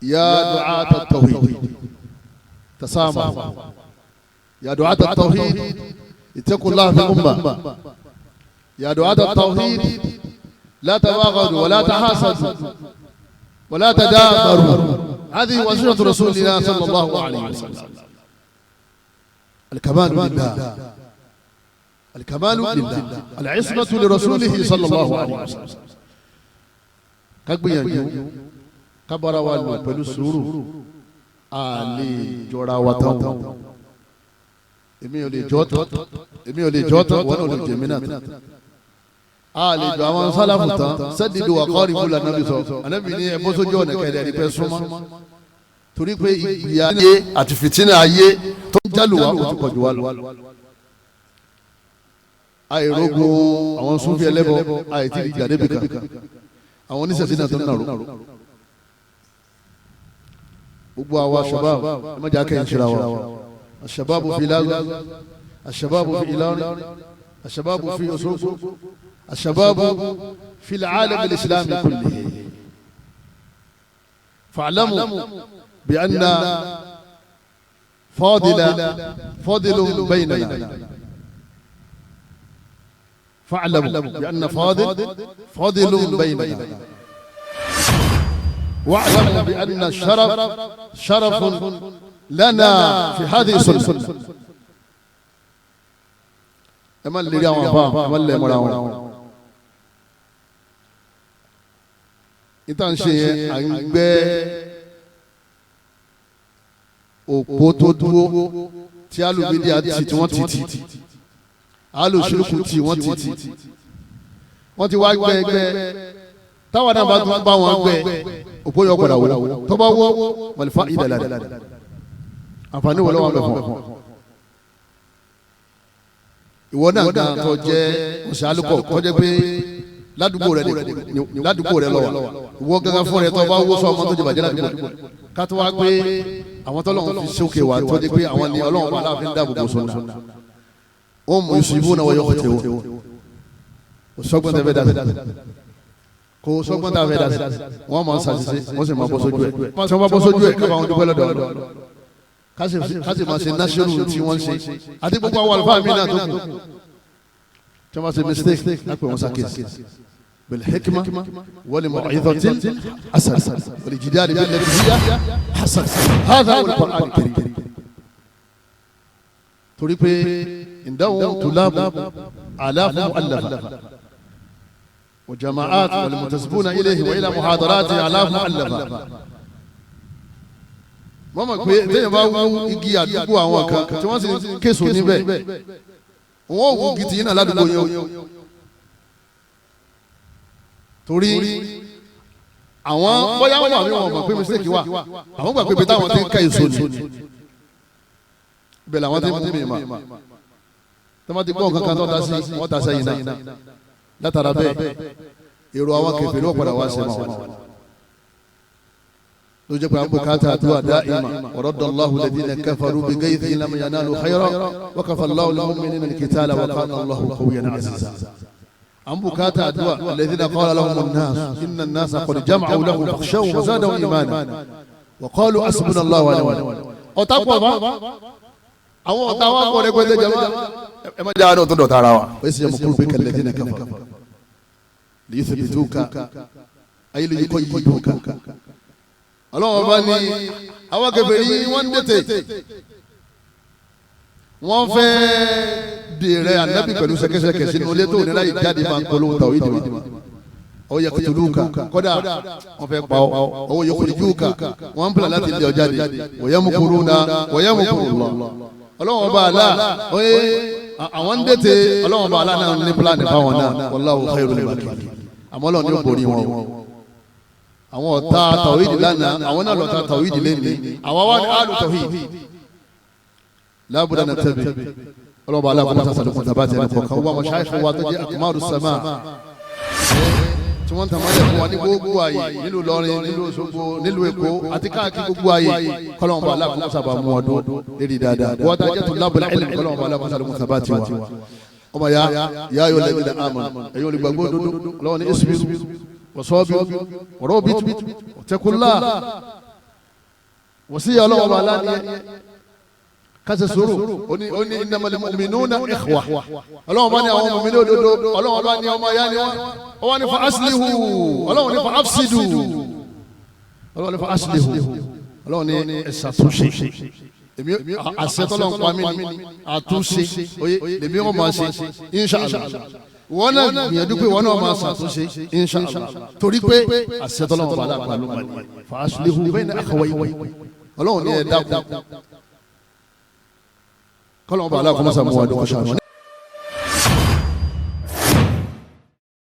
يا دعاة التوحيد تسامحوا، يا دعاة التوحيد اتقوا الله في الأمة، يا دعاة التوحيد لا تباغضوا ولا تحاسدوا ولا تدابروا. هذه وصية رسول الله صلى الله عليه وسلم. الكمال لله، الكمال لله، العصمة لرسوله صلى الله عليه وسلم. Ká gbìyànjú ká bára wa lò pẹ̀lú sùúrù. A lè jọra wa tán, èmi ò lè jọ́ tán, èmi ò lè jọ́ tán, wọn ò lè jẹ̀mí náà tán. A lè jọ àwọn sálàfù tán. Sadidu wa qaribu la Anabi sọ. Anabi ní ẹ bọ́ sójú ọ̀nà kẹlẹ́ ẹni pẹ́ súnmọ́, torí pé ìyà ayé àti fìtínà ayé tó ń jálù wá ó ti pọ̀ jù wá lọ. Àìrógun àwọn Súnfì ẹlẹ́bọ, àìtí ìjà débi kan, àwọn oníṣẹ̀ṣẹ̀ náà tó ń nàró. Gbogbo àwa shabab, ẹ má jẹ́ akẹ́yìn síra wa. Ashababu fi Lagos, ashababu fi Ìlọrin, ashababu fi Òṣogbo, ashababu fi al-alam al-islami kullihi. Fa'lamu bi anna fadila fadilun baynana. Fa'lamu bi anna fadil fadilun baynana. واعلم بأن الشرف شرف لنا في هذه السنة. Ẹ má lè rí àwọn àfa, ẹ má lè mọ́ra wọn. Níta ń ṣe yẹn, à ń gbẹ́ òpó tó dúró tí alùbídíà tì, tí wọ́n ti tì, alùsùlùkù tì, wọ́n ti tì, wọ́n ti wá gbẹ́ gbẹ́. Táwọn náà bá tún bá wọn gbẹ́ òpó yọ padà wò. Tó bá wọ́ mọ̀lẹ́fà ìdàlẹ̀, àǹfààní wọlé wọn bẹ̀ fún ìwọ náà gan tó jẹ́ ọ̀sẹ̀ alukọ̀, tó jẹ́ pé ládùúgbò rẹ, ládùúgbò rẹ lọ wà. Ìwọ gángan fún rẹ, tó bá wó sọ ọmọ tó jẹ bàjẹ́ ládùúgbò, ká tó wá pé àwọn tọ́lọ́run fi sókè wá, tó jẹ́ pé àwọn ni Ọlọ́run bá láàfin dáàbò bò sọ́nà. Wọ́n mú yusufu náà wọ́n yọ kọ́tẹ́ wọ́n kò sọ́gbọ́n tẹ́ fẹ́ dá sí, kò sọ́gbọ́n tẹ́ fẹ́ dá sí. Wọ́n máa ń sàṣìṣe, wọ́n sì máa bọ́ sójú ẹ̀. Tí wọ́n bá bọ́ sójú ẹ̀, kábàá wọn dúpẹ́ lọ́dọ̀, kásì máa ṣe náṣẹ́rù tí wọ́n ń ṣe, àti gbogbo àwọn àlùfáà mi náà tó kù tí wọ́n bá ṣe mistake, lápẹ̀ wọn ṣàkíyèsí بالحكمة والموعظة الحسنة والجدال بالتي هي حسن. هذا هو القرآن الكريم. Torí pé ìdáhùn طلاب آلاف مؤلفة وجماعات والمنتسبون إليه وإلى محاضراته آلاف مؤلفة. Wọ́n mọ̀ pé téèyàn bá wú igi àdúgbò àwọn kan tí wọ́n sì késo níbẹ̀, wọ́n ò wú igi tìyín náà ládùúgbò yẹn o, torí àwọn bóyá wọn àbí wọn mọ̀ pé mistake wà. Àwọn gbà pé ibi táwọn ti ń ká èso ni, ibẹ̀ làwọn ti ń mú mi mà. Tí wọ́n ti gbọ́ nǹkan kan tó ta sí, wọ́n ta sẹ́yìn náà. Látara bẹ́ẹ̀, èrò àwọn kèfèrí wọ́n padà wá sí ma wọn ló jẹ́ pé àwọn bùkátà àdúrà dáìmà. Radda Allahu alladhina kafaru bighayzihim lam yanalu khayran wa kafa Allahu al-mu'minina al-qitala wa kana Allahu qawiyyan aziza. Àwọn bùkátà àdúrà. Alladhina qala lahumu an-nas inna an-nasa qad jama'u lahum fakhshawhum fazadahum imana wa qalu hasbunallahu wa ni'mal wakeel. Ọ̀tá pọ̀ bá àwọn ọ̀tá wa pọ̀ rẹpẹtẹ. Jama, ẹ má jẹ́ àwọn tó dọ̀tá ara wa. Wa yamkuru bika alladhina kafaru liyuthbituka ay liyuqayyiduka. Ọlọ́wọ́n bá ní àwọn kèfèrí wọ́n ń dètè, wọ́n fẹ́ dèrè ànábì pẹ̀lú sẹ́kẹsẹkẹ sínú ilé tó ní láyé jáde máa ń polówó tàwọn ìdìbò. Aw yaqtuluka, kọ́dà wọ́n fẹ́ pa ọ́. Aw yukhrijuka, wọ́n ń bìlà láti lé ọ jáde. Wa yamkuruna wa yamkurullah. Ọlọ́wọ́n bá a la oye, àwọn ń dètè. Ọlọ́wọ́n bá a la náà ní plan fáwọn náà. Wallahu khairul makirin. Àmọ́ Ọlọ́run ní ó borí wọn o. Àwọn ọ̀tá tàwídì lánàá, àwọn náà lọ́tà tàwídì lẹ́nu. Àwọn wá ní alu tàwídì lábúdà náà tẹ̀lé. Ọlọ́ba aláàbò sàlùkùn tàbátì ẹni kọ̀ọ̀kan wọ́n mọ̀ ṣáìfù wa tó jẹ́ akumaru sama tí wọ́n ń tàmálẹ̀ fún wa ní gbogbo ààyè, nílùú Ìlọrin, nílùú Òṣogbo, nílùú Èkó àti káàkiri gbogbo ààyè. Kọ́lọ́mọba aláàbò sábà mú ọdún lérí dáadáa. Wọ́n ta jẹ́ tó lábúlẹ̀ ẹ̀lẹ́mì. Kọ́lọ́mọba aláàbò sàlùkùn tàbátì wa. Ọmọ ya ya yóò lẹ́bi ní àmà ẹ̀yin olùgbàgbọ́ òdodo, Ọlọ́run ní isbiru wasabiru warabitu wattaqullah. Wọ́síyà Ọlọ́wọ́ bá aláàbí kásẹ̀ sòrò ó ní innamal mu'minuna ikhwa. Ọlọ́wọ́ bá ní àwọn mọ̀mí òdodo, Ọlọ́wọ́ bá ní ọmọ ayá ni wọ́n. Ó wá ní fa aslihu, Ọlọ́wọ́ ní fa afsidu, Ọlọ́wọ́ ní fa aslihu, Ọlọ́wọ́ ní ẹ ṣàtúnṣe. Èmi àṣẹ tọ́lọ́ ń pa mí ni àtúnṣe oye lèmi wọn máa ṣe, inṣàlá. Wọn náà gbìyànjú pé wọn náà máa ṣàtúnṣe, inṣàlá, torí pé àṣẹ tọ́lọ́ ń pa aláàpá ló máa ní fa aslihu bayna akhawaykum. Ọlọ́wọ́ ní ẹ dákun kọ́lọ́mọba aláàkọ́mọ́sá mú wa dùn kọ́ṣà.